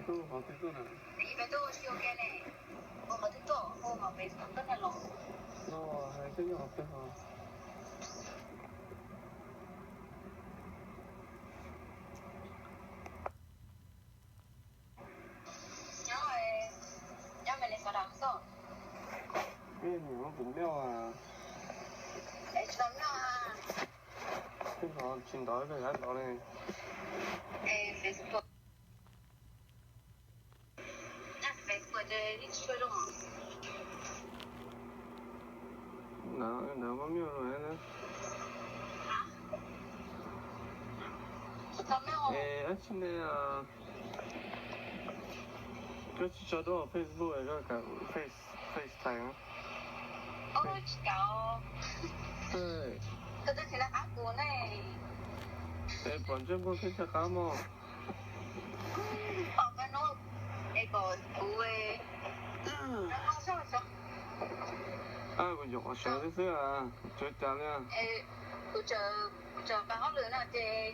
Tus qhov twg tuaj na? Ib peb tuaj ua si ua ke ne. Ua qhov twg tuaj, ua qhov pem tuaj na los. No, hais koj nyob qhov twg ho? Nyob, nyob Minnesota xwb. Ej, niam, tus nplej a. Es tsis tau nplej a. Twb ho tsis ntov ib pliag nrov li. Es Facebook. Ntawd muaj myob zoo na. Es dab tsi ne, koj tsis tso duab Facebook es koj kam Face, FaceTime? Tsis kam. Es pom ntsej muag peb cov qab mog. Kuv nyuam qhuav sawv xwb xwb, tsuav cas li. Kuv tseem pab hauj lwm no ces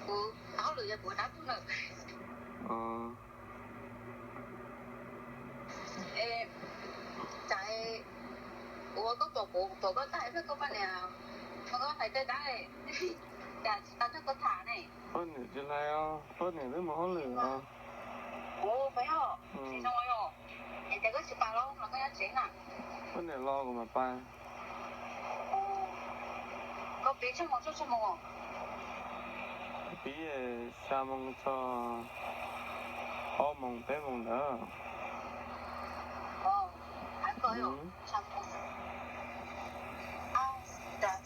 kuv pab hauj lwm yog kuv dab tuag lawm. Es, cas, ua koj pom kuv pom koj tag ib pliag koj poj niam, koj hais tej dab, cas tsis tau nrog koj tham ne? Poj niam tsis hlais os, poj niam twb mus hauj lwm os. Ua peb os, tsis zoo os. Es cas koj tsis pab los koj nyob tsev na? Poj niam los kuv mam pab. Koj pib txog moo txog txog moo? Pib xya moo txog ob moos peb moos ntawd.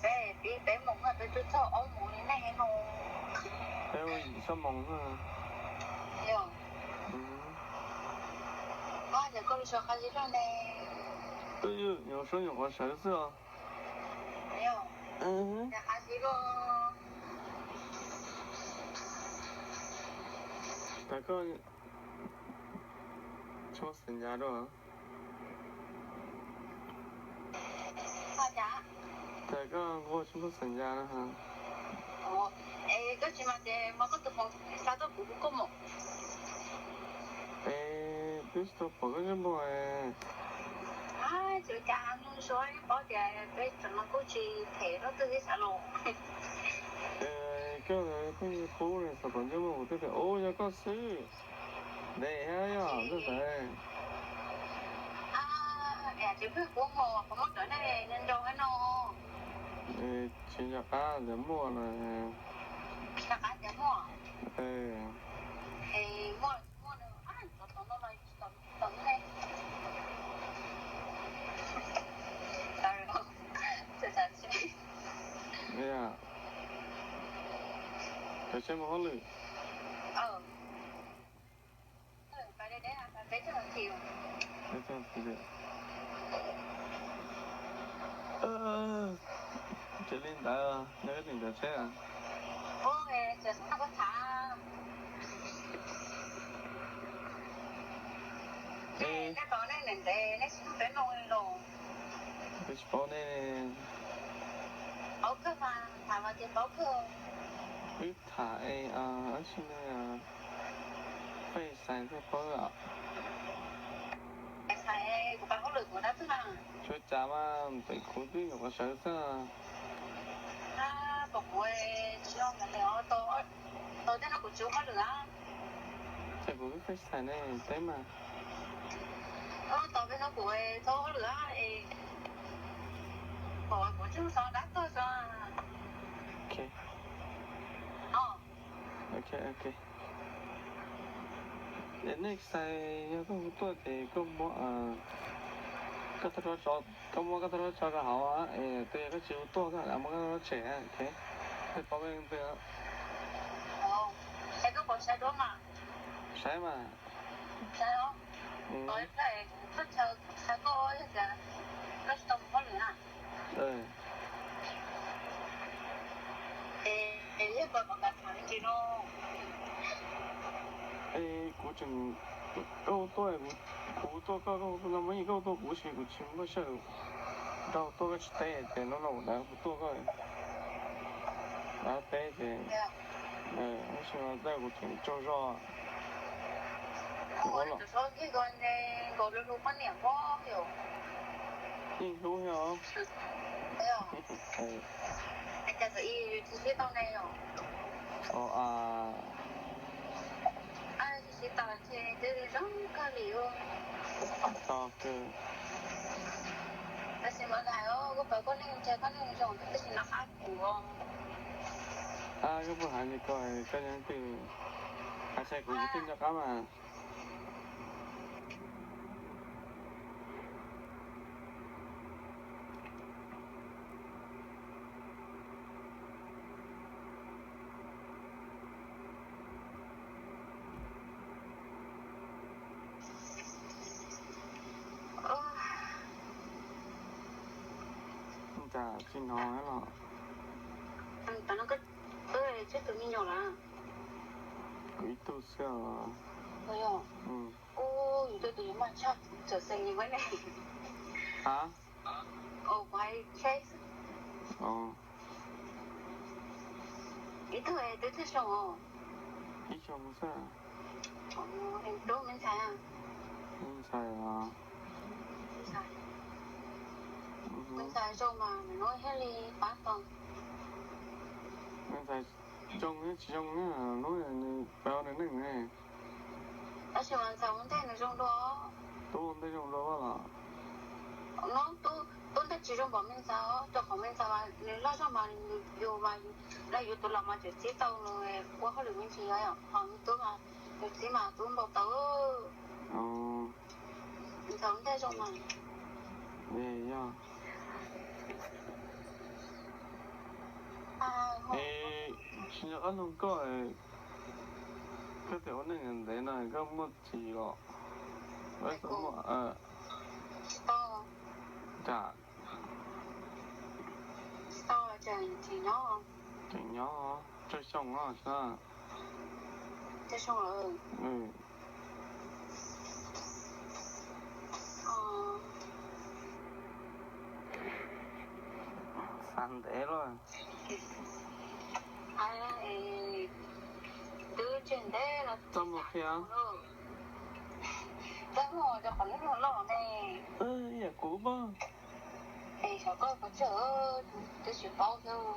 Peb pib peb moos peb twb txog ob moos li nej no. Peb ua yim xuab moos na. Koj tias koj lub suab qab zib luaj ne. Nyuam suab nyuam qhuav sawv xwb os. Tas koj tsis muaj xeem Nyas dua? Tas koj nquag tsis muaj xeem Nyas na. Es koj tsis mas ces mas koj tus foom xa tuaj kuv kuv koj mus. Es twb tsis tau pom koj ntsej muag. Tsis cas, hnub suab yeej paub tias peb tseem no kuj tsis phem rau twg ib sab los. Koj pheej qub xav pom ntsej muag kuv twb tias ub yog koj xwb. Ntev thiab yog ntawd. Tsis pheej qub mos, qhov muaj cov neeg nco nco no. Tsis nco qab tias muaj no. Nco qab tias muaj. Muaj, muaj no, tov tov no no tsis tau ne. Cov tsheb mus hauj lwm. Ces li ntawd nyob koj tseem nrhiav tsheb a? Peb tsis paub nej. Wb tham es dab tsi ne, pheej xais thiaj paub os. Tsuav cas mas pem kuv twb nyuam qhuav sawv xwb. Ces kuv twb pheej xais ne, teb mas. Ok, ok. Es nej xais yog koj hu tuaj ces koj muab, koj txhob, koj muab koj txhob tso rau hauv es twb yog koj tsis hu tuaj koj muab koj txhob tshem, ok. Peb paub peb leej twg. Saib mas. Es kuv tseem, koj hu tuaj, kuv hu tuaj koj, koj hu tuaj no mas yeej koj hu tuaj kuv, tab sis kuv tsis muaj sij hawm nrog tuaj, koj tsis teb ces hnub no kuv rov hu tuaj koj, rov teb ces, tab sis mas kuv tseem tsaug zog. Txhob kiag ko nce nkaus lug hlub poj niam pob yom. Yeej hlub thiab os. Es cas txawm ib tsis sib tau ne yom? Tsis sib tau ces twb zoo kawg li. Tau kawg. Tab sis mas hais os, kuv pom koj neej ntshe koj neej zoo tab sis nco qab kuv. Koj puas hais li ko, koj yeej twb hais qhia kuv, kuv twb nco qab mas. Cas tsis hnov los? Twb tsib tus me nyuam lawm. Kuv ib tug xwb os. Yus twb tus yuav maj tshaj, txawm xeem li ua ne. Ha? Kuv hais tsheb xwb. Ib tug twb thaj zoo os. Ib xyoo xwb. Tub me ntxhais. Me ntxhais os. Me ntxhais zoo mas nws nuav thiaj li pab tau. Me ntxhais zoo thiab tsis zoo na, hnub nws pab nws neej ne. Tab sis mas ntxhais ua ntej nws zoo dua. Tub ua ntej zoo dua los? No tub, tub ua ntej tsis zoo npaum me ntxhais os, rau qhov me ntxhais mas nws loj zog mas nws yug mas, los yus tus los mas tseem txib tau nws ua hauj lwm me ntsis, ho me tub mas nws txiv mas tub npau taws. Ntxhais ua ntej zoo mas. Yog. Es tsis nco qab nug koj, koj tias ua neej ntev no koj muaj txiv los? Tsis tau. Cas? Tsis tau, tseem nyob. Tseem nyob, tsawg xyoo no? Tsawg xyoo lawm? Xav ntev lawm. Twb tsis ntev los txaj muag qhia. Txaj muag rau qhov lub loj ne. Ib yam kuv mas. Es xyov koj puas tsawg, twb tsis paub xwb.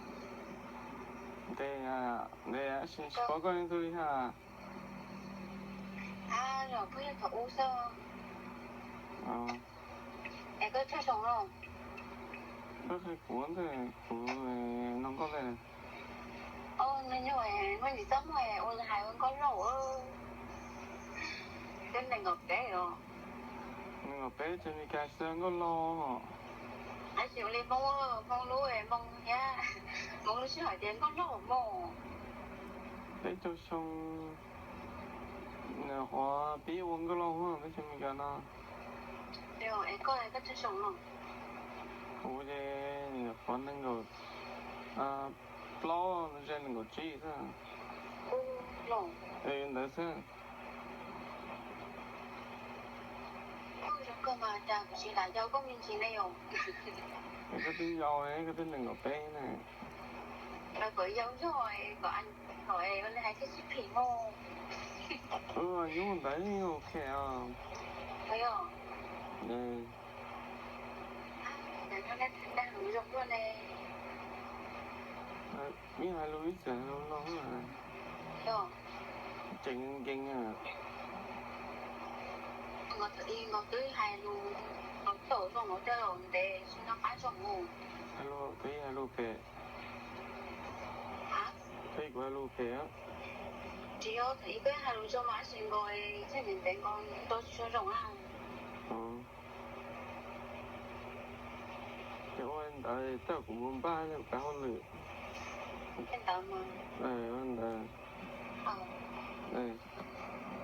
Ntev, ntev tsis paub koj leej twg li ha. Los phooj ywg thaum ub xwb. Es koj tsawg xyoo no? Koj qhia kuv ntawm kuv no nkauj ntawm. Nws nyuag muaj ntsis txaj muag ua hais ua nkauj laug. Twb nees nkaum peb os. Nees nkaum peb ces Meskas xwb nkauj laug. Tab sis ua li Hmoob, Hmoob lub Hmoob thiab, Hmoob lub sij hawm tias nkauj laug mog. Peb caug xyoo, qhov pib ua nkauj laug peb xyoo Meskas no. Es koj, koj tsawg xyoo no? Kuv ces qhov nees nkaum plaub los ze nees nkaum tsib xwb. Ntawd xwb. Koj twb yau, koj twb nees nkaum peb ne. Koj yau zog kom, kom hais thiaj sib phim mog. Nyuj ntawd ok os. Ib hais lus ib txwm hais lus no, tseem nkees. Hais lus, peb hais lus phem. Peb kuv hais lus phem. Tsis yog, thaum ub peb hais lus zoo mas, tab sis nkaus thiaj ntev ntev nkaus tau tsis zoo zoo na. Ces ua ntawd tej kuv mus npaj kuv pab hauj lwm. Ua ntawd.